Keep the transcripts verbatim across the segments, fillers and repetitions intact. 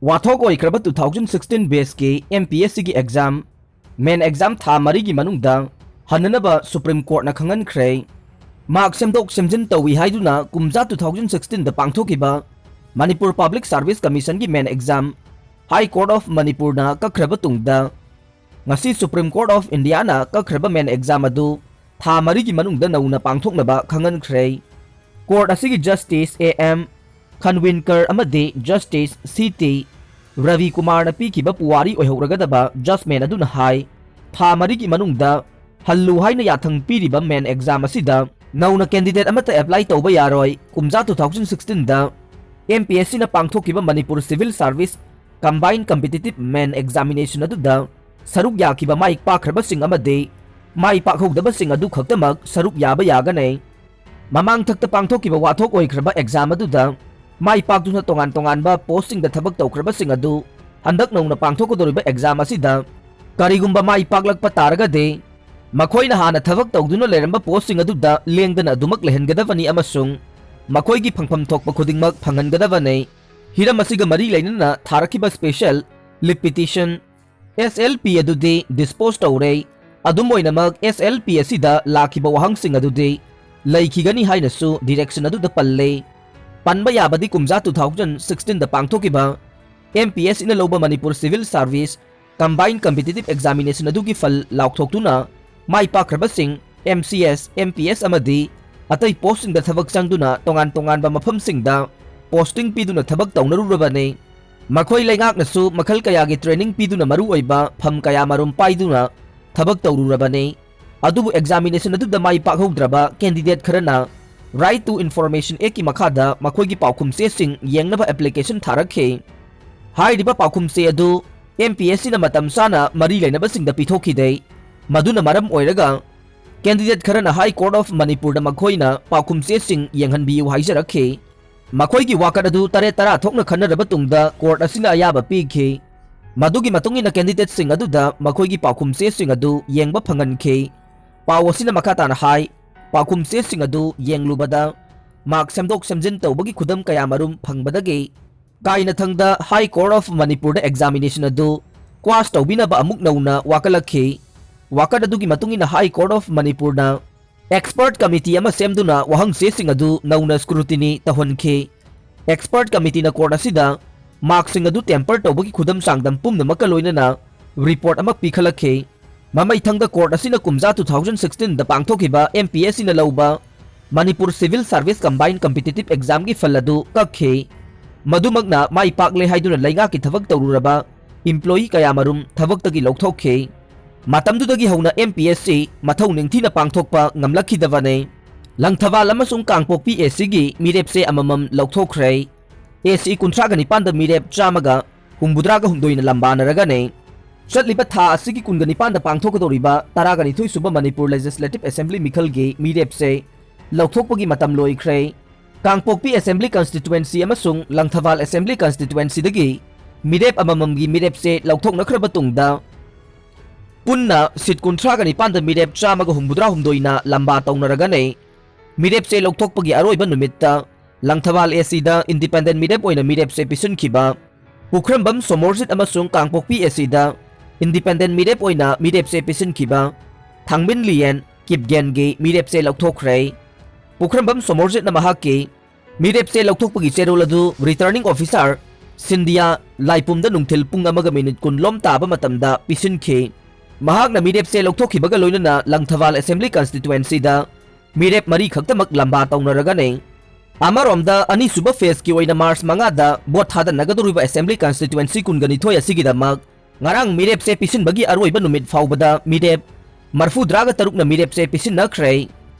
ꯋꯥꯊꯣꯛ ꯑꯣꯏꯈ꯭ꯔꯕ two thousand sixteen batchꯀꯤ M P S Cꯒꯤ exam, main exam ꯊꯥ ꯃꯔꯤꯒꯤ ꯃꯅꯨꯡꯗ ꯍꯟꯅꯅꯕ Supreme Courtꯅ ꯈꯪꯍꯟꯈ꯭ꯔꯦ꯫ Mark ꯁꯦꯝꯗꯣꯛ ꯁꯦꯝꯖꯤꯟ ꯇꯧꯏ ꯍꯥꯏꯗꯨꯅ ꯀꯨꯝꯖꯥ two thousand sixteenꯗ ꯄꯥꯡꯊꯣꯛꯈꯤꯕ Manipur Public Service Commissionꯒꯤ main exam High Court of Manipurꯅ ꯀꯛꯈ꯭ꯔꯕ ꯇꯨꯡꯗ, ꯉꯁꯤ Supreme Court of Indiaꯅ ꯀꯛꯈ꯭ꯔꯕ main exam ꯑꯗꯨ ꯊꯥ ꯃꯔꯤꯒꯤ ꯃꯅꯨꯡꯗ ꯅꯧꯅ ꯄꯥꯡꯊꯣꯛꯅꯕ ꯈꯪꯍꯟꯈ꯭ꯔꯦ꯫ Court ꯑꯁꯤꯒꯤ Justice A M Khanwilkar ꯑꯃꯗꯤ Justice C T Ravi Kumarꯅ ꯄꯤꯈꯤꯕ ꯄꯨꯋꯥꯔꯤ ꯑꯣꯏꯍꯧꯔꯒꯗꯕ judgment ꯑꯗꯨꯅ ꯍꯥꯏ, ꯊꯥ ꯃꯔꯤꯒꯤ ꯃꯅꯨꯡꯗ ꯍꯜꯂꯨ ꯍꯥꯏꯅ ꯌꯥꯊꯪ ꯄꯤꯔꯤꯕ main exam ꯑꯁꯤꯗ ꯅꯧꯅ candidate ꯑꯃꯠꯇ apply ꯇꯧꯕ ꯌꯥꯔꯣꯏ꯫ ꯀꯨꯝꯖꯥ two thousand sixteenꯗ M P S Cꯅ ꯄꯥꯡꯊꯣꯛꯈꯤꯕ Manipur Civil Service Combined Competitive Main Examination ꯑꯗꯨꯗ ꯁꯔꯨꯛ ꯌꯥꯈꯤꯕ ꯃꯥꯏ ꯄꯥꯛꯈ꯭ꯔꯕꯁꯤꯡ ꯑꯃꯗꯤ ꯃꯥꯏ ꯄꯥꯛꯍꯧꯗꯕꯁꯤꯡ ꯑꯗꯨ ꯈꯛꯇꯃꯛ ꯁꯔꯨꯛ ꯌꯥꯕ ꯌꯥꯒꯅꯤ꯫ ꯃꯃꯥꯡꯊꯛꯇ ꯄꯥꯡꯊꯣꯛꯈꯤꯕ ꯋꯥꯊꯣꯛ ꯑꯣꯏꯈ꯭ꯔꯕ exam ꯑꯗꯨꯗ ꯃꯥꯏ ꯄꯥꯛꯇꯨꯅ ꯇꯣꯉꯥꯟ ꯇꯣꯉꯥꯟꯕ postꯁꯤꯡꯗ ꯊꯕꯛ ꯇꯧꯈ꯭ꯔꯕꯁꯤꯡ ꯑꯗꯨ ꯍꯟꯗꯛ ꯅꯧꯅ ꯄꯥꯡꯊꯣꯛꯀꯗꯧꯔꯤꯕ exam ꯑꯁꯤꯗ ꯀꯔꯤꯒꯨꯝꯕ ꯃꯥꯏ ꯄꯥꯛꯂꯛꯄ ꯇꯥꯔꯒꯗꯤ, ꯃꯈꯣꯏꯅ ꯍꯥꯟꯅ ꯊꯕꯛ ꯇꯧꯗꯨꯅ ꯂꯩꯔꯝꯕ postꯁꯤꯡ ꯑꯗꯨꯗ ꯂꯦꯡꯗꯅ ꯑꯗꯨꯃꯛ ꯂꯩꯍꯟꯒꯗꯕꯅꯤ ꯑꯃꯁꯨꯡ ꯃꯈꯣꯏꯒꯤ ꯐꯪꯐꯝ ꯊꯣꯛꯄ ꯈꯨꯗꯤꯡꯃꯛ ꯐꯪꯍꯟꯒꯗꯕꯅꯤ꯫ ꯍꯤꯔꯝ ꯑꯁꯤꯒ ꯃꯔꯤ ꯂꯩꯅꯅ ꯊꯥꯔꯛꯈꯤꯕ special leave petition, S L P ꯑꯗꯨꯗꯤ dispose ꯇꯧꯔꯦ꯫ ꯑꯗꯨꯝ ꯑꯣꯏꯅꯃꯛ, S L P ꯑꯁꯤꯗ ꯂꯥꯛꯈꯤꯕ ꯋꯥꯍꯪꯁꯤꯡ ꯑꯗꯨꯗꯤ ꯂꯩꯈꯤꯒꯅꯤ ꯍꯥꯏꯅꯁꯨ direction ꯑꯗꯨꯗ ꯄꯜꯂꯦ꯫ ꯄꯟꯕ ꯌꯥꯕꯗꯤ ꯀꯨꯝꯖꯥ two thousand sixteenꯗ ꯄꯥꯡꯊꯣꯛꯈꯤꯕ M P S Cꯅ ꯂꯧꯕ Manipur Civil Service Combined Competitive Examination ꯑꯗꯨꯒꯤ ꯐꯜ ꯂꯥꯎꯊꯣꯛꯇꯨꯅ ꯃꯥꯏ ꯄꯥꯛꯈ꯭ꯔꯕꯁꯤꯡ M C S, M P S ꯑꯃꯗꯤ ꯑꯇꯩ postꯁꯤꯡꯗ ꯊꯕꯛ ꯆꯪꯗꯨꯅ ꯇꯣꯉꯥꯟ ꯇꯣꯉꯥꯟꯕ ꯃꯐꯝꯁꯤꯡꯗ posting ꯄꯤꯗꯨꯅ ꯊꯕꯛ ꯇꯧꯅꯔꯨꯔꯕꯅꯤ꯫ ꯃꯈꯣꯏ ꯂꯩꯉꯥꯛꯅꯁꯨ ꯃꯈꯜ ꯀꯌꯥꯒꯤ training ꯄꯤꯗꯨꯅ ꯃꯔꯨꯑꯣꯏꯕ ꯐꯝ ꯀꯌꯥ ꯃꯔꯨꯝ ꯄꯥꯏꯗꯨꯅ ꯊꯕꯛ ꯇꯧꯔꯨꯔꯕꯅꯤ꯫ ꯑꯗꯨꯕꯨ examination ꯑꯗꯨꯗ ꯃꯥꯏ ꯄꯥꯛꯍꯧꯗ꯭ꯔꯕ candidate ꯈꯔꯅ Right to Information Actꯀꯤ ꯃꯈꯥꯗ ꯃꯈꯣꯏꯒꯤ ꯄꯥꯎꯈꯨꯝ ꯆꯦꯁꯤꯡ ꯌꯦꯡꯅꯕ application ꯊꯥꯔꯛꯈꯤ꯫ ꯍꯥꯏꯔꯤꯕ ꯄꯥꯎꯈꯨꯝ ꯆꯦ ꯑꯗꯨ M P S Cꯅ ꯃꯇꯝ ꯆꯥꯅ ꯃꯔꯤ ꯂꯩꯅꯕꯁꯤꯡꯗ ꯄꯤꯊꯣꯛꯈꯤꯗꯦ꯫ ꯃꯗꯨꯅ ꯃꯔꯝ ꯑꯣꯏꯔꯒ candidate ꯈꯔꯅ High Court of Manipurꯗ ꯃꯈꯣꯏꯅ ꯄꯥꯎꯈꯨꯝ ꯆꯦꯁꯤꯡ ꯌꯦꯡꯍꯟꯕꯤꯌꯨ ꯍꯥꯏꯖꯔꯛꯈꯤ꯫ ꯃꯈꯣꯏꯒꯤ ꯋꯥꯀꯠ ꯑꯗꯨ ꯇꯔꯦꯠ ꯇꯔꯥ ꯊꯣꯛꯅ ꯈꯟꯅꯔꯕ ꯇꯨꯡꯗ court ꯑꯁꯤꯅ ꯑꯌꯥꯕ ꯄꯤꯈꯤ꯫ ꯃꯗꯨꯒꯤ ꯃꯇꯨꯡ ꯏꯟꯅ candidateꯁꯤꯡ ꯑꯗꯨꯗ ꯃꯈꯣꯏꯒꯤ ꯄꯥꯎꯈꯨꯝ ꯆꯦꯁꯤꯡ ꯑꯗꯨ ꯌꯦꯡꯕ ꯐꯪꯍꯟꯈꯤ꯫ ꯄꯥꯎ ꯑꯁꯤꯅ ꯃꯈꯥ ꯇꯥꯅ ꯍꯥꯏ, ꯄꯥꯎꯈꯨꯝ ꯆꯦꯁꯤꯡ ꯑꯗꯨ ꯌꯦꯡꯂꯨꯕꯗ mark ꯁꯦꯝꯗꯣꯛ ꯁꯦꯝꯖꯤꯟ ꯇꯧꯕꯒꯤ ꯈꯨꯗꯝ ꯀꯌꯥꯃꯔꯨꯝ ꯐꯪꯕꯗꯒꯤ ꯀꯥꯏꯅꯊꯪꯗ High Court of ꯃꯅꯤꯄꯨꯔꯗ examination ꯑꯗꯨ quash ꯇꯧꯕꯤꯅꯕ ꯑꯃꯨꯛ ꯅꯧꯅ ꯋꯥꯀꯠꯂꯛꯈꯤ꯫ ꯋꯥꯀꯠ ꯑꯗꯨꯒꯤ ꯃꯇꯨꯡ ꯏꯟꯅ High Court of ꯃꯅꯤꯄꯨꯔꯅ expert committee ꯑꯃ ꯁꯦꯝꯗꯨꯅ ꯋꯥꯍꯪꯆꯦꯁꯤꯡ ꯑꯗꯨ ꯅꯧꯅ scrutiny ꯇꯧꯍꯟꯈꯤ꯫ Expert committeeꯅ court ꯑꯁꯤꯗ markꯁꯤꯡ ꯑꯗꯨ temper ꯇꯧꯕꯒꯤ ꯈꯨꯗꯝ ꯆꯥꯡꯗꯝ ꯄꯨꯝꯅꯃꯛꯀ ꯂꯣꯏꯅꯅ report ꯑꯃ ꯄꯤꯈꯠꯂꯛꯈꯤ꯫ ꯃꯃꯩꯊꯪꯗ court ꯑꯁꯤꯅ ꯀꯨꯝꯖꯥ two thousand sixteenꯗ ꯄꯥꯡꯊꯣꯛꯈꯤꯕ MPSCꯅ ꯂꯧꯕ Manipur Civil Service Combined Competitive Examꯒꯤ ꯐꯜ ꯑꯗꯨ ꯀꯛꯈꯤ꯫ ꯃꯗꯨꯃꯛꯅ ꯃꯥꯏ ꯄꯥꯛꯂꯦ ꯍꯥꯏꯗꯨꯅ ꯂꯩꯉꯥꯛꯀꯤ ꯊꯕꯛ ꯇꯧꯔꯨꯔꯕ employee ꯀꯌꯥꯃꯔꯨꯝ ꯊꯕꯛꯇꯒꯤ ꯂꯧꯊꯣꯛꯈꯤ꯫ ꯃꯇꯝꯗꯨꯗꯒꯤ ꯍꯧꯅ MPSC ꯃꯊꯧ ꯅꯤꯡꯊꯤꯅ ꯄꯥꯡꯊꯣꯛꯄ ꯉꯝꯂꯛꯈꯤꯗꯕꯅꯤ꯫ ꯂꯪꯊꯕꯥꯜ ꯑꯃꯁꯨꯡ ꯀꯥꯡꯄꯣꯛꯄꯤ ACꯒꯤ ꯃꯤꯔꯦꯞꯁꯦ ꯑꯃꯃꯝ ꯂꯧꯊꯣꯛꯈ꯭ꯔꯦ꯫ AC ꯀꯨꯟꯊ꯭ꯔꯥꯒ ꯅꯤꯄꯥꯟꯗ ꯃꯤꯔꯦꯞ ꯆꯥꯝꯃꯒ ꯍꯨꯝꯐꯨꯇꯔꯥꯒ ꯍꯨꯝꯗꯣꯏꯅ ꯂꯝꯕꯥꯅꯔꯒꯅꯤ꯫ ꯆꯠꯂꯤꯕ ꯊꯥ ꯑꯁꯤꯒꯤ ꯀꯨꯟꯒ ꯅꯤꯄꯥꯟꯗ ꯄꯥꯡꯊꯣꯛꯀꯗꯧꯔꯤꯕ ꯇꯔꯥꯒ ꯅꯤꯊꯣꯏ ꯁꯨꯕ ꯃꯅꯤꯄꯨꯔ Legislative Assembly ꯃꯤꯈꯜꯒꯤ ꯃꯤꯔꯦꯞꯁꯦ ꯂꯧꯊꯣꯛꯄꯒꯤ ꯃꯇꯝ ꯂꯣꯏꯈ꯭ꯔꯦ꯫ ꯀꯥꯡꯄꯣꯛꯄꯤ Assembly Constituency ꯑꯃꯁꯨꯡ ꯂꯪꯊꯕꯥꯜ Assembly Constituencyꯗꯒꯤ ꯃꯤꯔꯦꯞ ꯑꯃꯃꯝꯒꯤ ꯃꯤꯔꯦꯞꯁꯦ ꯂꯧꯊꯣꯛꯅꯈ꯭ꯔꯕ ꯇꯨꯡꯗ ꯄꯨꯟꯅ seat ꯀꯨꯟꯊ꯭ꯔꯥꯒ ꯅꯤꯄꯥꯟꯗ ꯃꯤꯔꯦꯞ ꯆꯥꯝꯃꯒ ꯍꯨꯝꯐꯨꯇꯔꯥ ꯍꯨꯝꯗꯣꯏꯅ ꯂꯝꯕꯥ ꯇꯧꯅꯔꯒꯅꯤ꯫ ꯃꯤꯔꯦꯞꯁꯦ ꯂꯧꯊꯣꯛꯄꯒꯤ ꯑꯔꯣꯏꯕ ꯅꯨꯃꯤꯠꯇ ꯂꯪꯊꯕꯥꯜ ACꯗ independent ꯃꯤꯔꯦꯞ ꯑꯣꯏꯅ ꯃꯤꯔꯦꯞꯁꯦ ꯄꯤꯁꯤꯟꯈꯤꯕ ꯄꯨꯈ꯭ꯔꯝꯕꯝ ꯁꯣꯃꯣꯔꯖꯤꯠ ꯑꯃꯁꯨꯡ ꯀꯥꯡꯄꯣꯛꯄꯤ ACꯗ independent ꯃꯤꯔꯦꯞ ꯑꯣꯏꯅ ꯃꯤꯔꯦꯞꯁꯦ ꯄꯤꯁꯤꯟꯈꯤꯕ ꯊꯥꯡꯃꯤꯟ ꯂꯤꯌꯦꯟ ꯀꯤꯞꯒꯦꯟꯒꯤ ꯃꯤꯔꯦꯞꯁꯦ ꯂꯧꯊꯣꯛꯈ꯭ꯔꯦ꯫ ꯄꯨꯈ꯭ꯔꯝꯕꯝ ꯁꯣꯃꯣꯔꯖꯤꯠꯅ ꯃꯍꯥꯛꯀꯤ ꯃꯤꯔꯦꯞꯁꯦ ꯂꯧꯊꯣꯛꯄꯒꯤ ꯆꯦꯔꯣꯜ ꯑꯗꯨ Returning Officer ꯁꯤꯟꯗꯤꯌꯥ ꯂꯥꯏꯄꯨꯝꯗ ꯅꯨꯡꯊꯤꯜ ꯄꯨꯡ ꯑꯃꯒ ꯃꯤꯅꯤꯠ ꯀꯨꯟ ꯂꯣꯝ ꯇꯥꯕ ꯃꯇꯝꯗ ꯄꯤꯁꯤꯟꯈꯤ꯫ ꯃꯍꯥꯛꯅ ꯃꯤꯔꯦꯞꯁꯦ ꯂꯧꯊꯣꯛꯈꯤꯕꯒ ꯂꯣꯏꯅꯅ ꯂꯪꯊꯕꯥꯜ Assembly Constituencyꯗ ꯃꯤꯔꯦꯞ ꯃꯔꯤ ꯈꯛꯇꯃꯛ ꯂꯝꯕꯥ ꯇꯧꯅꯔꯒꯅꯤ꯫ ꯑꯃꯔꯣꯝꯗ, ꯑꯅꯤꯁꯨꯕ phaseꯀꯤ ꯑꯣꯏꯅ March ꯃꯉꯥꯗ vote ꯊꯥꯗꯅꯒꯗꯧꯔꯤꯕ Assembly Constituency ꯀꯨꯟꯒ ꯅꯤꯊꯣꯏ ꯑꯁꯤꯒꯤꯗꯃꯛ ꯉꯔꯥꯡ ꯃꯤꯔꯦꯞꯁꯦ ꯄꯤꯁꯤꯟꯕꯒꯤ ꯑꯔꯣꯏꯕ ꯅꯨꯃꯤꯠ ꯐꯥꯎꯕꯗ ꯃꯤꯔꯦꯞ ꯃꯔꯐꯨꯇꯔꯥꯒ ꯇꯔꯨꯛꯅ ꯃꯤꯔꯦꯞꯁꯦ ꯄꯤꯁꯤꯟꯅꯈ꯭ꯔꯦ꯫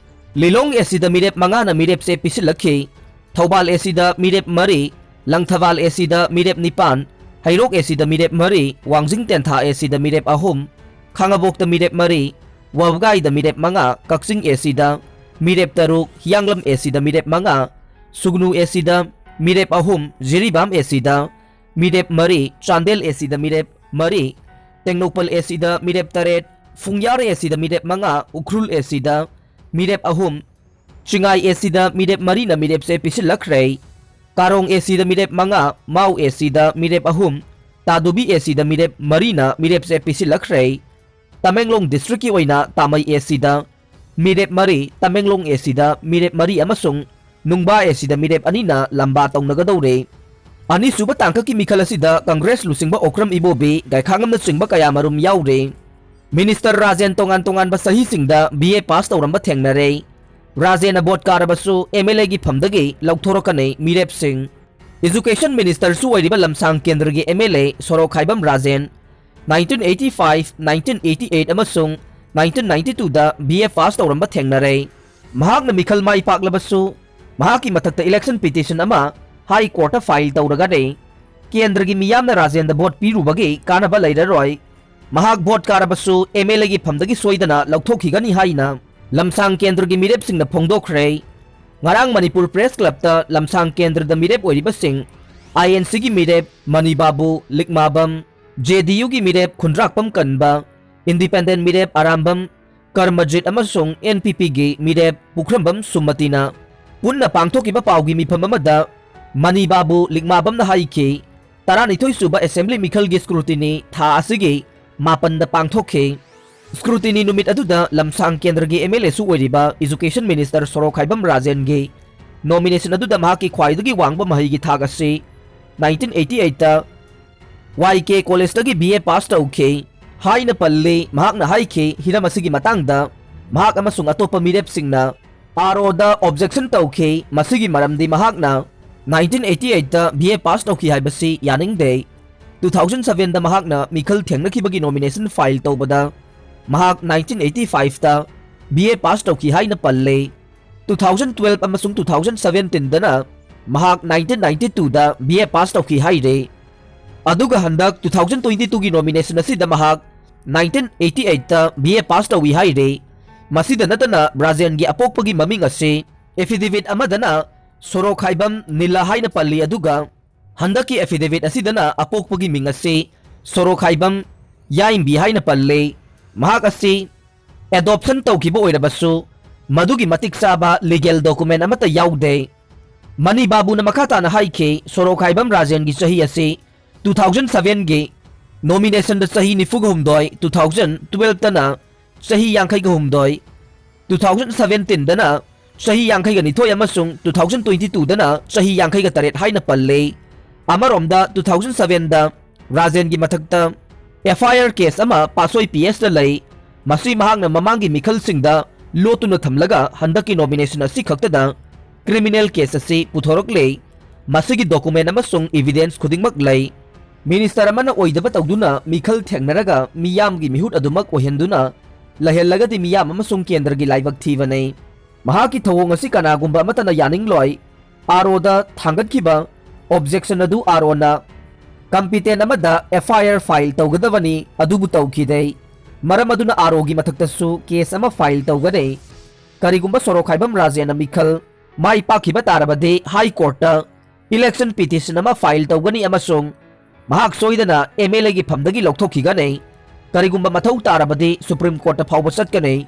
ꯂꯤꯂꯣꯡ ACꯗ ꯃꯤꯔꯦꯞ ꯃꯉꯥꯅ ꯃꯤꯔꯦꯞꯁꯦ ꯄꯤꯁꯤꯜꯂꯛꯈꯤ꯫ ꯊꯧꯕꯥꯜ ACꯗ ꯃꯤꯔꯦꯞ ꯃꯔꯤ, ꯂꯪꯊꯕꯥꯜ ACꯗ ꯃꯤꯔꯦꯞ ꯅꯤꯄꯥꯟ, ꯍꯩꯔꯣꯛ ACꯗ ꯃꯤꯔꯦꯞ ꯃꯔꯤ, ꯋꯥꯡꯖꯤꯡ ꯇꯦꯟꯊꯥ ACꯗ ꯃꯤꯔꯦꯞ ꯑꯍꯨꯝ, ꯈꯥꯉꯕꯣꯛꯇ ꯃꯤꯔꯦꯞ ꯃꯔꯤ, ꯋꯥꯕꯒꯥꯏꯗ ꯃꯤꯔꯦꯞ ꯃꯉꯥ, ꯀꯛꯆꯤꯡ ACꯗ ꯃꯤꯔꯦꯞ ꯇꯔꯨꯛ, ꯍꯤꯌꯥꯡꯂꯝ ACꯗ ꯃꯤꯔꯦꯞ ꯃꯉꯥ, ꯁꯨꯒꯅꯨ ACꯗ ꯃꯤꯔꯦꯞ ꯑꯍꯨꯝ, ꯖꯤꯔꯤꯕꯥꯝ ACꯗ ꯃꯤꯔꯦꯞ ꯃꯔꯤ, ꯆꯥꯟꯗꯦꯜ ACꯗ ꯃꯤꯔꯦꯞ ꯃꯔꯤ, ꯇꯦꯡꯅꯧꯄꯜ ACꯗ ꯃꯤꯔꯦꯞ ꯇꯔꯦꯠ, ꯐꯨꯡꯌꯥꯔ ACꯗ ꯃꯤꯔꯦꯞ ꯃꯉꯥ, ꯎꯈ꯭ꯔꯨꯜ ACꯗ ꯃꯤꯔꯦꯞ ꯑꯍꯨꯝ, ꯆꯤꯡꯉꯥꯏ ACꯗ ꯃꯤꯔꯦꯞ ꯃꯔꯤꯅ ꯃꯤꯔꯦꯞꯁꯦ ꯄꯤꯁꯤꯜꯂꯛꯈ꯭ꯔꯦ꯫ ꯀꯥꯔꯣꯡ ꯑꯦ ꯁꯤꯗ ꯃꯤꯔꯦꯞ ꯃꯉꯥ, ꯃꯥꯎ ꯑꯦ ꯁꯤꯗ ꯃꯤꯔꯦꯞ ꯑꯍꯨꯝ, ꯇꯥꯗꯨꯕꯤ ꯑꯦ ꯁꯤꯗ ꯃꯤꯔꯦꯞ ꯃꯔꯤꯅ ꯃꯤꯔꯦꯞꯁꯦ ꯄꯤꯁꯤꯜꯂꯛꯈ꯭ꯔꯦ꯫ ꯇꯃꯦꯡꯂꯣꯡ ꯗꯤꯁꯇ꯭ꯔꯤꯛꯀꯤ ꯑꯣꯏꯅ ꯇꯥꯃꯩ ꯑꯦ ꯁꯤꯗ ꯃꯤꯔꯦꯞ ꯃꯔꯤ, ꯇꯃꯦꯡꯂꯣꯡ ꯑꯦ ꯁꯤꯗ ꯃꯤꯔꯦꯞ ꯃꯔꯤ ꯑꯃꯁꯨꯡ ꯅꯨꯡꯕꯥ ꯑꯦ ꯁꯤꯗ ꯃꯤꯔꯦꯞ ꯑꯅꯤꯅ ꯂꯝꯕꯥ ꯇꯧꯅꯒꯗꯧꯔꯦ꯫ ꯑꯅꯤꯁꯨꯕ ꯇꯥꯡꯀꯛꯀꯤ ꯃꯤꯈꯜ ꯑꯁꯤꯗ ꯀꯪꯒ꯭ꯔꯦꯁ ꯂꯨꯆꯤꯡꯕ ꯑꯣꯀ꯭ꯔꯝ ꯏꯕꯣꯕꯤ, ꯒꯥꯏꯈꯥꯉꯝꯅꯆꯤꯡꯕ ꯀꯌꯥꯃꯔꯨꯝ ꯌꯥꯎꯔꯦ꯫ ꯃꯤꯅꯤꯁꯇꯔ ꯔꯥꯖꯦꯟ ꯇꯣꯉꯥꯟ ꯇꯣꯉꯥꯟꯕ ꯆꯍꯤꯁꯤꯡꯗ ꯕꯤ ꯑꯦ ꯄꯥꯁ ꯇꯧꯔꯝꯕ ꯊꯦꯡꯅꯔꯦ꯫ ꯔꯥꯖꯦꯟꯅ ꯚꯣꯠ ꯀꯥꯔꯕꯁꯨ ꯑꯦꯝ ꯑꯦꯜ ꯑꯦꯒꯤ ꯐꯝꯗꯒꯤ ꯂꯧꯊꯣꯔꯛꯀꯅꯤ ꯃꯤꯔꯦꯞꯁꯤꯡ꯫ ꯏꯖꯨꯀꯦꯁꯟ ꯃꯤꯅꯤꯁꯇꯔꯁꯨ ꯑꯣꯏꯔꯤꯕ ꯂꯝꯁꯥꯡ ꯀꯦꯟꯗ꯭ꯔꯒꯤ M L A Sorokhaibam Rajen nineteen eighty-five, nineteen eighty-eight ꯑꯃꯁꯨꯡ nineteen ninety-twoꯗ ꯕꯤ ꯑꯦ ꯄꯥꯁ ꯇꯧꯔꯝꯕ ꯊꯦꯡꯅꯔꯦ꯫ ꯃꯍꯥꯛꯅ ꯃꯤꯈꯜ ꯃꯥꯏ ꯄꯥꯛꯂꯕꯁꯨ ꯃꯍꯥꯛꯀꯤ ꯃꯊꯛꯇ ꯏꯂꯦꯛꯁꯟ ꯄꯤꯇꯤꯁꯟ ꯑꯃ ꯍꯥꯏ ꯀꯣꯔꯠꯇ ꯐꯥꯏꯜ ꯇꯧꯔꯒꯅꯤ꯫ ꯀꯦꯟꯗ꯭ꯔꯒꯤ ꯃꯤꯌꯥꯝꯅ ꯔꯥꯖꯦꯟꯗ ꯚꯣꯠ ꯄꯤꯔꯨꯕꯒꯤ ꯀꯥꯟꯅꯕ ꯂꯩꯔꯔꯣꯏ꯫ ꯃꯍꯥꯛ ꯚꯣꯠ ꯀꯥꯔꯕꯁꯨ ꯑꯦꯝ ꯑꯦꯜ ꯑꯦꯒꯤ ꯐꯝꯗꯒꯤ ꯁꯣꯏꯗꯅ ꯂꯧꯊꯣꯛꯈꯤꯒꯅꯤ ꯍꯥꯏꯅ ꯂꯝꯁꯥꯡ ꯀꯦꯟꯗ꯭ꯔꯒꯤ ꯃꯤꯔꯦꯞꯁꯤꯡꯅ ꯐꯣꯡꯗꯣꯛꯈ꯭ꯔꯦ꯫ ꯉꯔꯥꯡ ꯃꯅꯤꯄꯨꯔ ꯄ꯭ꯔꯦꯁ ꯀ꯭ꯂꯕꯇ ꯂꯝꯁꯥꯡ ꯀꯦꯟꯗ꯭ꯔꯗ ꯃꯤꯔꯦꯞ ꯑꯣꯏꯔꯤꯕꯁꯤꯡ ꯑꯥꯏ ꯑꯦꯟ ꯁꯤꯒꯤ ꯃꯤꯔꯦꯞ ꯃꯅꯤ ꯕꯥꯕꯨ ꯂꯤꯛꯃꯥꯕꯝ, ꯖꯦ ꯗꯤ ꯌꯨꯒꯤ ꯃꯤꯔꯦꯞ ꯈꯨꯟꯗ꯭ꯔꯥꯛꯄꯝ ꯀꯟꯕ, ꯏꯟꯗꯤꯄꯦꯟꯗꯦꯟ ꯃꯤꯔꯦꯞ ꯑꯔꯥꯝꯕꯝ, ꯀꯔꯃꯖꯤꯠ ꯑꯃꯁꯨꯡ ꯑꯦꯟ ꯄꯤ ꯄꯤꯒꯤ ꯃꯤꯔꯦꯞ ꯄꯨꯈ꯭ꯔꯝꯕꯝ ꯁꯨꯃꯇꯤꯅ ꯄꯨꯟꯅ ꯄꯥꯡꯊꯣꯛꯈꯤꯕ ꯄꯥꯎꯒꯤ ꯃꯤꯐꯝ ꯑꯃꯗ ꯃꯅꯤ ꯕꯥꯕꯨ ꯂꯤꯛꯃꯥꯕꯝꯅ ꯍꯥꯏꯈꯤ, ꯇꯔꯥꯅꯤꯊꯣꯏ ꯁꯨꯕ ꯑꯦꯁꯦꯝꯕ꯭ꯂꯤ ꯃꯤꯈꯜꯒꯤ ꯁ꯭ꯀ꯭ꯔꯨꯇꯤꯅꯤ ꯊꯥ ꯑꯁꯤꯒꯤ ꯃꯥꯄꯟꯗ ꯄꯥꯡꯊꯣꯛꯈꯤ꯫ ꯁ꯭ꯀ꯭ꯔꯨꯇꯤꯅꯤ ꯅꯨꯃꯤꯠ ꯑꯗꯨꯗ ꯂꯝꯁꯥꯡ ꯀꯦꯟꯗ꯭ꯔꯒꯤ ꯑꯦꯝ ꯑꯦꯜ ꯑꯦꯁꯨ ꯑꯣꯏꯔꯤꯕ ꯏꯖꯨꯀꯦꯁꯟ ꯃꯤꯅꯤꯁꯇꯔ ꯁꯣꯔꯣꯈꯥꯏꯕꯝ ꯔꯥꯖꯦꯟꯒꯤ ꯅꯣꯃꯤꯅꯦꯁꯟ ꯑꯗꯨꯗ ꯃꯍꯥꯛꯀꯤ ꯈ꯭ꯋꯥꯏꯗꯒꯤ ꯋꯥꯡꯕ ꯃꯍꯩꯒꯤ ꯊꯥꯛ ꯑꯁꯤ nineteen eighty-eightꯇ ꯋꯥꯏ ꯀꯦ ꯀꯣꯂꯦꯖꯇꯒꯤ ꯕꯤ ꯑꯦ ꯄꯥꯁ ꯇꯧꯈꯤ ꯍꯥꯏꯅ ꯄꯜꯂꯤ꯫ ꯃꯍꯥꯛꯅ ꯍꯥꯏꯈꯤ, ꯍꯤꯔꯝ ꯑꯁꯤꯒꯤ ꯃꯇꯥꯡꯗ ꯃꯍꯥꯛ ꯑꯃꯁꯨꯡ ꯑꯇꯣꯞꯄ ꯃꯤꯔꯦꯞꯁꯤꯡꯅ ꯑꯥꯔ ꯑꯣꯗ ꯑꯣꯕꯖꯦꯛꯁꯟ ꯇꯧꯈꯤ꯫ ꯃꯁꯤꯒꯤ ꯃꯔꯝꯗꯤ ꯃꯍꯥꯛꯅ nineteen eighty-eightꯇ ꯕꯤ ꯑꯦ ꯄꯥꯁ ꯇꯧꯈꯤ ꯍꯥꯏꯕꯁꯤ ꯌꯥꯅꯤꯡꯗꯦ꯫ Two thousand sevenꯗ ꯃꯍꯥꯛꯅ ꯃꯤꯈꯜ ꯊꯦꯡꯅꯈꯤꯕꯒꯤ ꯅꯣꯃꯤꯅꯦꯁꯟ ꯐꯥꯏꯜ ꯇꯧꯕꯗ ꯃꯍꯥꯛ nineteen eighty-fiveꯇ ꯕꯤ ꯑꯦ ꯄꯥꯁ ꯇꯧꯈꯤ ꯍꯥꯏꯅ ꯄꯜꯂꯤ꯫ Two thousand twelve ꯑꯃꯁꯨꯡ two thousand seventeenꯗꯅ ꯃꯍꯥꯛ nineteen ninety-twoꯗ ꯕꯤ ꯑꯦ ꯄꯥꯁ ꯇꯧꯈꯤ ꯍꯥꯏꯔꯦ꯫ ꯑꯗꯨꯒ ꯍꯟꯗꯛ two thousand twenty-twoꯒꯤ ꯅꯣꯃꯤꯅꯦꯁꯟ ꯑꯁꯤꯗ ꯃꯍꯥꯛ nineteen eighty-eightꯇ ꯕꯤ ꯑꯦ ꯄꯥꯁ ꯇꯧꯏ ꯍꯥꯏꯔꯦ꯫ ꯃꯁꯤꯗ ꯅꯠꯇꯅ ꯔꯥꯖꯦꯟꯒꯤ ꯑꯄꯣꯛꯄꯒꯤ ꯃꯃꯤꯡ ꯑꯁꯤ ꯑꯦꯐꯤꯗꯦꯚꯤꯠ ꯑꯃꯗꯅ ꯁꯣꯔꯣꯈꯥꯏꯕꯝ ꯅꯤꯂꯥ ꯍꯥꯏꯅ ꯄꯜꯂꯤ, ꯑꯗꯨꯒ ꯍꯟꯗꯛꯀꯤ ꯑꯦꯐꯤꯗꯦꯚꯤꯠ ꯑꯁꯤꯗꯅ ꯑꯄꯣꯛꯄꯒꯤ ꯃꯤꯡ ꯑꯁꯤ ꯁꯣꯔꯣꯈꯥꯏꯕꯝ ꯌꯥꯏꯝꯕꯤ ꯍꯥꯏꯅ ꯄꯜꯂꯤ꯫ ꯃꯍꯥꯛ ꯑꯁꯤ ꯑꯦꯗꯣꯞꯁꯟ ꯇꯧꯈꯤꯕ ꯑꯣꯏꯔꯕꯁꯨ ꯃꯗꯨꯒꯤ ꯃꯇꯤꯛ ꯆꯥꯕ ꯂꯤꯒꯦꯜ ꯗꯣꯀꯨꯃꯦꯟ ꯑꯃꯠꯇ ꯌꯥꯎꯗꯦ꯫ ꯃꯅꯤ ꯕꯥꯕꯨꯅ ꯃꯈꯥ ꯇꯥꯅ ꯍꯥꯏꯈꯤ, ꯁꯣꯔꯣꯛꯈꯥꯏꯕꯝ ꯔꯥꯖꯦꯟꯒꯤ ꯆꯍꯤ ꯑꯁꯤ two thousand sevenꯒꯤ nominationꯗ ꯆꯍꯤ ꯅꯤꯐꯨꯒ ꯍꯨꯝꯗꯣꯏ, two thousand twelveꯇꯅ ꯆꯍꯤ ꯌꯥꯡꯈꯩꯒ ꯍꯨꯝꯗꯣꯏ, two thousand seventeenꯗꯅ ꯆꯍꯤ ꯌꯥꯡꯈꯩꯒ ꯅꯤꯊꯣꯏ ꯑꯃꯁꯨꯡ two thousand twenty twoꯗꯅ ꯆꯍꯤ ꯌꯥꯡꯈꯩꯒ ꯇꯔꯦꯠ ꯍꯥꯏꯅ ꯄꯜꯂꯤ꯫ ꯑꯃꯔꯣꯝꯗ two thousand sevenꯗ ꯔꯥꯖꯦꯟꯒꯤ ꯃꯊꯛꯇ F I R case ꯑꯃ ꯄꯥꯠꯁꯣꯏ P Sꯇ ꯂꯩ꯫ ꯃꯁꯤ ꯃꯍꯥꯛꯅ ꯃꯃꯥꯡꯒꯤ ꯃꯤꯈꯜꯁꯤꯡꯗ ꯂꯣꯠꯇꯨꯅ ꯊꯝꯂꯒ ꯍꯟꯗꯛꯀꯤ nomination ꯑꯁꯤ ꯈꯛꯇꯗ criminal case ꯑꯁꯤ ꯄꯨꯊꯣꯔꯛꯂꯦ꯫ ꯃꯁꯤꯒꯤ document ꯑꯃꯁꯨꯡ evidence ꯈꯨꯗꯤꯡꯃꯛ ꯂꯩ꯫ Minister ꯑꯃꯅ ꯑꯣꯏꯗꯕ ꯇꯧꯗꯨꯅ ꯃꯤꯈꯜ ꯊꯦꯡꯅꯔꯒ ꯃꯤꯌꯥꯝꯒꯤ ꯃꯤꯍꯨꯠ ꯑꯗꯨꯃꯛ ꯑꯣꯏꯍꯟꯗꯨꯅ ꯂꯩꯍꯜꯂꯒꯗꯤ ꯃꯤꯌꯥꯝ ꯑꯃꯁꯨꯡ ꯀꯦꯟꯗ꯭ꯔꯒꯤ ꯂꯥꯏꯕꯛ ꯊꯤꯕꯅꯤ꯫ ꯃꯍꯥꯛꯀꯤ ꯊꯧꯑꯣꯡ ꯑꯁꯤ ꯀꯅꯥꯒꯨꯝꯕ ꯑꯃꯠꯇꯅ ꯌꯥꯅꯤꯡꯂꯣꯏ꯫ ROꯗ ꯊꯥꯡꯒꯠꯈꯤꯕ objection ꯑꯗꯨ ROꯅ competent ꯑꯃꯗ F I R file ꯇꯧꯒꯗꯕꯅꯤ, ꯑꯗꯨꯕꯨ ꯇꯧꯈꯤꯗꯦ꯫ ꯃꯔꯝ ꯑꯗꯨꯅ ROꯒꯤ ꯃꯊꯛꯇꯁꯨ case ꯑꯃ file ꯇꯧꯒꯅꯤ꯫ ꯀꯔꯤꯒꯨꯝꯕ ꯁꯣꯔꯣꯛꯈꯥꯏꯕꯝ ꯔꯥꯖꯦꯟꯅ ꯃꯤꯈꯜ ꯃꯥꯏ ꯄꯥꯛꯈꯤꯕ ꯇꯥꯔꯕꯗꯤ High Courtꯇ election petition ꯑꯃ file ꯇꯧꯒꯅꯤ ꯑꯃꯁꯨꯡ ꯃꯍꯥꯛ ꯁꯣꯏꯗꯅ MLAꯒꯤ ꯐꯝꯗꯒꯤ ꯂꯧꯊꯣꯛꯈꯤꯒꯅꯤ꯫ ꯀꯔꯤꯒꯨꯝꯕ ꯃꯊꯧ ꯇꯥꯔꯕꯗꯤ Supreme Courtꯇ ꯐꯥꯎꯕ ꯆꯠꯀꯅꯤ꯫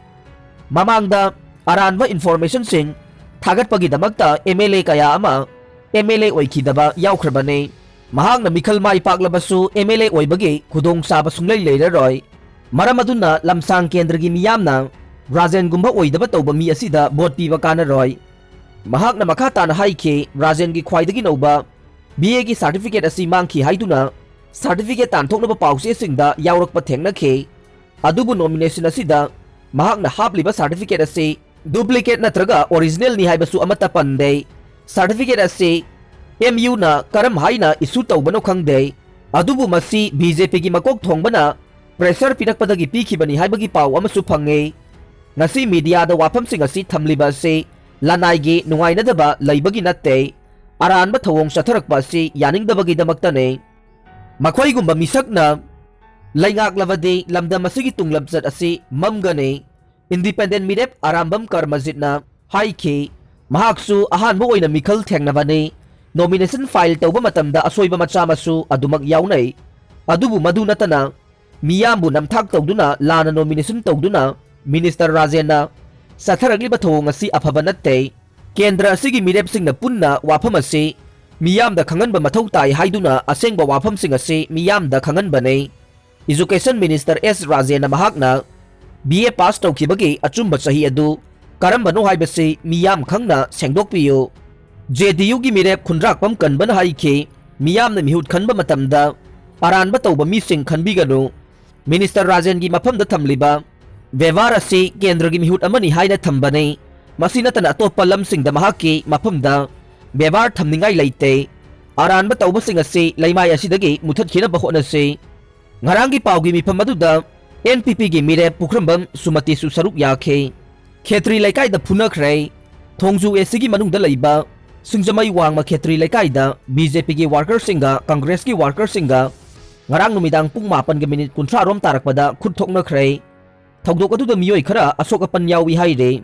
ꯃꯃꯥꯡꯗ ꯑꯔꯥꯟꯕ informationꯁꯤꯡ ꯊꯥꯒꯠꯄꯒꯤꯗꯃꯛꯇ MLA ꯀꯌꯥ ꯑꯃ MLA ꯑꯣꯏꯈꯤꯗꯕ ꯌꯥꯎꯈ꯭ꯔꯕꯅꯤ꯫ ꯃꯍꯥꯛꯅ ꯃꯤꯈꯜ ꯃꯥꯏ ꯄꯥꯛꯂꯕꯁꯨ MLA ꯑꯣꯏꯕꯒꯤ ꯈꯨꯗꯣꯡꯆꯥꯕ ꯁꯨꯡꯂꯩ ꯂꯩꯔꯔꯣꯏ꯫ ꯃꯔꯝ ꯑꯗꯨꯅ ꯂꯝꯁꯥꯡ ꯀꯦꯟꯗ꯭ꯔꯒꯤ ꯃꯤꯌꯥꯝꯅ ꯔꯥꯖꯦꯟꯒꯨꯝꯕ ꯑꯣꯏꯗꯕ ꯇꯧꯕ ꯃꯤ ꯑꯁꯤꯗ vote ꯄꯤꯕ ꯀꯥꯟꯅꯔꯣꯏ꯫ ꯃꯍꯥꯛꯅ ꯃꯈꯥ ꯇꯥꯅ ꯍꯥꯏꯈꯤ, ꯔꯥꯖꯦꯟꯒꯤ ꯈ꯭ꯋꯥꯏꯗꯒꯤ ꯅꯧꯕ BAꯒꯤ certificate ꯑꯁꯤ ꯃꯥꯡꯈꯤ ꯍꯥꯏꯗꯨꯅ certificate ꯇꯥꯟꯊꯣꯛꯅꯕ ꯄꯥꯎꯆꯦꯁꯤꯡꯗ ꯌꯥꯎꯔꯛꯄ ꯊꯦꯡꯅꯈꯤ꯫ ꯑꯗꯨꯕꯨ nomination ꯑꯁꯤꯗ ꯃꯍꯥꯛꯅ ꯍꯥꯞꯂꯤꯕ certificate ꯑꯁꯤ duplicate ꯅꯠꯇ꯭ꯔꯒ originalꯅꯤ ꯍꯥꯏꯕꯁꯨ ꯑꯃꯠꯇ ꯄꯟꯗꯦ꯫ Certificate ꯑꯁꯤ MUꯅ ꯀꯔꯝ ꯍꯥꯏꯅ issue ꯇꯧꯕꯅꯣ ꯈꯪꯗꯦ꯫ ꯑꯗꯨꯕꯨ ꯃꯁꯤ BJPꯒꯤ ꯃꯀꯣꯛ ꯊꯣꯡꯕꯅ pressure ꯄꯤꯔꯛꯄꯗꯒꯤ ꯄꯤꯈꯤꯕꯅꯤ ꯍꯥꯏꯕꯒꯤ ꯄꯥꯎ ꯑꯃꯁꯨ ꯐꯪꯉꯤ꯫ ꯉꯁꯤ mediaꯗ ꯋꯥꯐꯝꯁꯤꯡ ꯑꯁꯤ ꯊꯝꯂꯤꯕ ꯑꯁꯤ ꯂꯅꯥꯏꯒꯤ ꯅꯨꯡꯉꯥꯏꯅꯗꯕ ꯂꯩꯕꯒꯤ ꯅꯠꯇꯦ꯫ ꯑꯔꯥꯟꯕ ꯊꯧꯑꯣꯡ ꯆꯠꯊꯔꯛꯄ ꯑꯁꯤ ꯌꯥꯅꯤꯡꯗꯕꯒꯤꯗꯃꯛꯇꯅꯤ꯫ ꯃꯈꯣꯏꯒꯨꯝꯕ ꯃꯤꯁꯛꯅ ꯂꯩꯉꯥꯛꯂꯕꯗꯤ ꯂꯝꯗꯝ ꯑꯁꯤꯒꯤ ꯇꯨꯡꯂꯝꯆꯠ ꯑꯁꯤ ꯃꯝꯒꯅꯤ꯫ Independent ꯃꯤꯔꯦꯞ ꯑꯔꯥꯝꯕꯝ ꯀꯔꯃꯖꯤꯠꯅ ꯍꯥꯏꯈꯤ, ꯃꯍꯥꯛꯁꯨ ꯑꯍꯥꯟꯕ ꯑꯣꯏꯅ ꯃꯤꯈꯜ ꯊꯦꯡꯅꯕꯅꯤ꯫ Nomination file ꯇꯧꯕ ꯃꯇꯝꯗ ꯑꯁꯣꯏꯕ ꯃꯆꯥ ꯃꯁꯨ ꯑꯗꯨꯃꯛ ꯌꯥꯎꯅꯩ꯫ ꯑꯗꯨꯕꯨ ꯃꯗꯨ ꯅꯠꯇꯅ ꯃꯤꯌꯥꯝꯕꯨ ꯅꯝꯊꯥꯛ ꯇꯧꯗꯨꯅ ꯂꯥꯟꯅ nomination ꯇꯧꯗꯨꯅ Minister ꯔꯥꯖꯦꯟꯅ ꯆꯠꯊꯔꯛꯂꯤꯕ ꯊꯧꯑꯣꯡ ꯑꯁꯤ ꯑꯐꯕ ꯅꯠꯇꯦ꯫ ꯀꯦꯟꯗ꯭ꯔ ꯑꯁꯤꯒꯤ ꯃꯤꯔꯦꯞꯁꯤꯡꯅ ꯄꯨꯟꯅ ꯋꯥꯐꯝ ꯑꯁꯤ ꯃꯤꯌꯥꯝꯗ ꯈꯪꯍꯟꯕ ꯃꯊꯧ ꯇꯥꯏ ꯍꯥꯏꯗꯨꯅ ꯑꯁꯦꯡꯕ ꯋꯥꯐꯝꯁꯤꯡ ꯑꯁꯤ ꯃꯤꯌꯥꯝꯗ ꯈꯪꯍꯟꯕꯅꯤ꯫ Education Minister S ꯔꯥꯖꯦꯟꯅ ꯃꯍꯥꯛꯅ B A pass ꯇꯧꯈꯤꯕꯒꯤ ꯑꯆꯨꯝꯕ ꯆꯍꯤ ꯑꯗꯨ ꯀꯔꯝꯕꯅꯣ ꯍꯥꯏꯕꯁꯤ ꯃꯤꯌꯥꯝ ꯈꯪꯅ ꯁꯦꯡꯗꯣꯛꯄꯤꯌꯨ꯫ J D U ꯒꯤ ꯃꯤꯔꯦꯞ ꯈꯨꯟꯗ꯭ꯔꯥꯛꯄꯝ ꯀꯟꯕꯅ ꯍꯥꯏꯈꯤ, ꯃꯤꯌꯥꯝꯅ ꯃꯤꯍꯨꯠ ꯈꯟꯕ ꯃꯇꯝꯗ ꯑꯔꯥꯟꯕ ꯇꯧꯕ ꯃꯤꯁꯤꯡ ꯈꯟꯕꯤꯒꯅꯨ꯫ Minister ꯔꯥꯖꯦꯟꯒꯤ ꯃꯐꯝꯗ ꯊꯝꯂꯤꯕ ꯕꯦꯕꯥꯔ ꯑꯁꯤ ꯀꯦꯟꯗ꯭ꯔꯒꯤ ꯃꯤꯍꯨꯠ ꯑꯃꯅꯤ ꯍꯥꯏꯅ ꯊꯝꯕꯅꯤ꯫ ꯃꯁꯤ ꯅꯠꯇꯅ ꯑꯇꯣꯞꯄ ꯂꯝꯁꯤꯡꯗ ꯃꯍꯥꯛꯀꯤ ꯃꯐꯝꯗ ꯕꯦꯕꯥꯔ ꯊꯝꯅꯤꯡꯉꯥꯏ ꯂꯩꯇꯦ꯫ ꯑꯔꯥꯟꯕ ꯇꯧꯕꯁꯤꯡ ꯑꯁꯤ ꯂꯩꯃꯥꯏ ꯑꯁꯤꯗꯒꯤ ꯃꯨꯊꯠꯈꯤꯅꯕ ꯍꯣꯠꯅꯁꯤ꯫ ꯉꯔꯥꯡꯒꯤ ꯄꯥꯎꯒꯤ ꯃꯤꯐꯝ ꯑꯗꯨꯗ N P P ꯒꯤ ꯃꯤꯔꯦꯞ ꯄꯨꯈ꯭ꯔꯝꯕꯝ ꯁꯨꯃꯇꯤꯁꯨ ꯁꯔꯨꯛ ꯌꯥꯈꯤ꯫ ꯈꯦꯇ꯭ꯔꯤ ꯂꯩꯀꯥꯏꯗ ꯐꯨꯅꯈ꯭ꯔꯦ꯫ ꯊꯣꯡꯖꯨ A C ꯒꯤ ꯃꯅꯨꯡꯗ ꯂꯩꯕ ꯁꯤꯡꯖꯃꯩ ꯋꯥꯡꯃ ꯈꯦꯇ꯭ꯔꯤ ꯂꯩꯀꯥꯏꯗ B J P ꯒꯤ worker ꯁꯤꯡꯒ Congress ꯀꯤ worker ꯁꯤꯡꯒ ꯉꯔꯥꯡ ꯅꯨꯃꯤꯗꯥꯡ ꯄꯨꯡ ꯃꯥꯄꯟꯒ ꯃꯤꯅꯤꯠ ꯀꯨꯟꯊ꯭ꯔꯥ ꯔꯣꯝ ꯇꯥꯔꯛꯄꯗ ꯈꯨꯠ ꯊꯣꯛꯅꯈ꯭ꯔꯦ꯫ ꯊꯧꯗꯣꯛ ꯑꯗꯨꯗ ꯃꯤꯑꯣꯏ ꯈꯔ ꯑꯁꯣꯛ ꯑꯄꯟ ꯌꯥꯎꯏ ꯍꯥꯏꯔꯤ꯫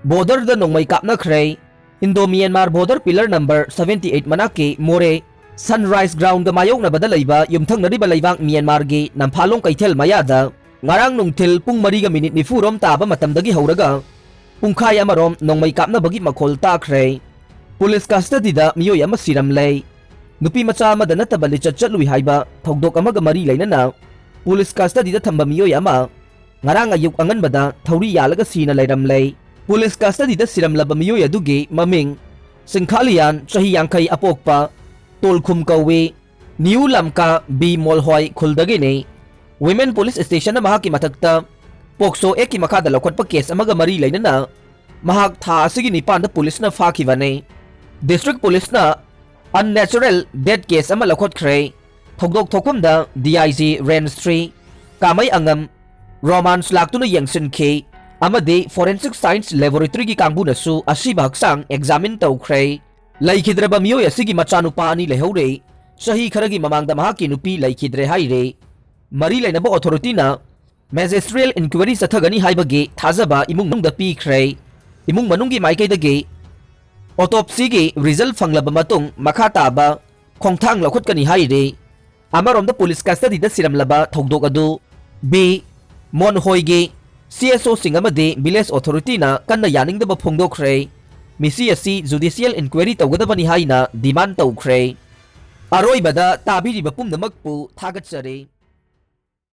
Border ꯗ ꯅꯣꯡꯃꯩ ꯀꯥꯞꯅꯈ꯭ꯔꯦ꯫ Indo Myanmar border pillar number seventy eight ꯃꯅꯥꯛꯀꯤ ꯃꯣꯔꯦ Sunrise Ground ꯒ ꯃꯥꯌꯣꯛꯅꯕꯗ ꯂꯩꯕ ꯌꯨꯝꯊꯪꯅꯔꯤꯕ ꯂꯩꯕꯥꯛ ꯃ꯭ꯌꯥꯟꯃꯥꯔꯒꯤ ꯅꯝꯐꯥꯂꯣꯡ ꯀꯩꯊꯦꯜ ꯃꯌꯥꯗ ꯉꯔꯥꯡ ꯅꯨꯡꯊꯤꯜ ꯄꯨꯡ ꯃꯔꯤꯒ ꯃꯤꯅꯤꯠ ꯅꯤꯐꯨ ꯔꯣꯝ ꯇꯥꯕ ꯃꯇꯝꯗꯒꯤ ꯍꯧꯔꯒ ꯄꯨꯡꯈꯥꯏ ꯑꯃꯔꯣꯝ ꯅꯣꯡꯃꯩ ꯀꯥꯞꯅꯕꯒꯤ ꯃꯈꯣꯜ ꯇꯥꯈ꯭ꯔꯦ꯫ Police custody ꯗ ꯃꯤꯑꯣꯏ ꯑꯃ ꯁꯤꯔꯝꯂꯦ꯫ ꯅꯨꯄꯤ ꯃꯆꯥ ꯑꯃꯗ ꯅꯠꯇꯕ ꯂꯤꯆꯠ ꯆꯠꯂꯨꯏ ꯍꯥꯏꯕ ꯊꯧꯗꯣꯛ ꯑꯃꯒ ꯃꯔꯤ ꯂꯩꯅꯅ police custody ꯗ ꯊꯝꯕ ꯃꯤꯑꯣꯏ ꯑꯃ ꯉꯔꯥꯡ ꯑꯌꯨꯛ ꯑꯉꯟꯕꯗ ꯊꯧꯔꯤ ꯌꯥꯜꯂꯒ ꯁꯤꯅ ꯂꯩꯔꯝꯂꯦ꯫ Police custody ꯗ ꯁꯤꯔꯝꯂꯕ ꯃꯤꯑꯣꯏ ꯑꯗꯨꯒꯤ ꯃꯃꯤꯡ ꯁꯤꯡꯈꯥꯂꯤꯌꯥꯟ, ꯆꯍꯤ ꯌꯥꯡꯈꯩ ꯑꯄꯣꯛꯄ, ꯇꯣꯜꯈꯨꯝ ꯀꯧꯏ꯫ New Lamka B ꯃꯣꯜꯍꯣꯏ ꯈꯨꯜꯗꯒꯤꯅꯤ꯫ Women Police Station ꯅ ꯃꯍꯥꯛꯀꯤ ꯃꯊꯛꯇ POCSO Act ꯀꯤ ꯃꯈꯥꯗ ꯂꯧꯈꯠꯄ case ꯑꯃꯒ ꯃꯔꯤ ꯂꯩꯅꯅ ꯃꯍꯥꯛ ꯊꯥ ꯑꯁꯤꯒꯤ ꯅꯤꯄꯥꯟꯗ police ꯅ ꯐꯥꯈꯤꯕꯅꯤ꯫ District Police ꯅ unnatural death case ꯑꯃ ꯂꯧꯈꯠꯈ꯭ꯔꯦ꯫ ꯊꯧꯗꯣꯛ ꯊꯣꯛꯐꯝꯗ D I G Range three ꯀꯥꯃꯩ ꯑꯉꯝ ꯔꯣꯃꯥꯟꯁ ꯂꯥꯛꯇꯨꯅ ꯌꯦꯡꯁꯤꯟꯈꯤ ꯑꯃꯗꯤ Forensic Science Laboratory ꯒꯤ ꯀꯥꯡꯕꯨꯅꯁꯨ ꯑꯁꯤꯕ ꯍꯛꯆꯥꯡ examine ꯇꯧꯈ꯭ꯔꯦ꯫ ꯂꯩꯈꯤꯗ꯭ꯔꯕ ꯃꯤꯑꯣꯏ ꯑꯁꯤꯒꯤ ꯃꯆꯥꯅꯨꯄꯥ ꯑꯅꯤ ꯂꯩꯍꯧꯔꯦ꯫ ꯆꯍꯤ ꯈꯔꯒꯤ ꯃꯃꯥꯡꯗ ꯃꯍꯥꯛꯀꯤ ꯅꯨꯄꯤ ꯂꯩꯈꯤꯗ꯭ꯔꯦ ꯍꯥꯏꯔꯦ꯫ ꯃꯔꯤ ꯂꯩꯅꯕ authority ꯅ magisterial inquiry ꯆꯠꯊꯒꯅꯤ ꯍꯥꯏꯕꯒꯤ ꯊꯥꯖꯕ ꯏꯃꯨꯡ ꯃꯅꯨꯡꯗ ꯄꯤꯈ꯭ꯔꯦ꯫ ꯏꯃꯨꯡ ꯃꯅꯨꯡꯒꯤ ꯃꯥꯏꯀꯩꯗꯒꯤ autopsy ꯒꯤ result ꯐꯪꯂꯕ ꯃꯇꯨꯡ ꯃꯈꯥ ꯇꯥꯕ ꯈꯣꯡꯊꯥꯡ ꯂꯧꯈꯠꯀꯅꯤ ꯍꯥꯏꯔꯤ꯫ ꯑꯃꯔꯣꯝꯗ police custody ꯗ ꯁꯤꯔꯝꯂꯕ ꯊꯧꯗꯣꯛ ꯑꯗꯨ B ꯃꯣꯟꯍꯣꯏꯒꯤ C S O ꯁꯤꯡ ꯑꯃꯗꯤ village authority ꯅ ꯀꯟꯅ ꯌꯥꯅꯤꯡꯗꯕ ꯐꯣꯡꯗꯣꯛꯈ꯭ꯔꯦ꯫ ꯃꯤꯁꯤ ꯑꯁꯤ judicial inquiry ꯇꯧꯒꯗꯕꯅꯤ ꯍꯥꯏꯅ demand ꯇꯧꯈ꯭ꯔꯦ꯫ ꯑꯔꯣꯏꯕꯗ ꯇꯥꯕꯤꯔꯤꯕ ꯄꯨꯝꯅꯃꯛꯄꯨ ꯊꯥꯒꯠꯆꯔꯤ꯫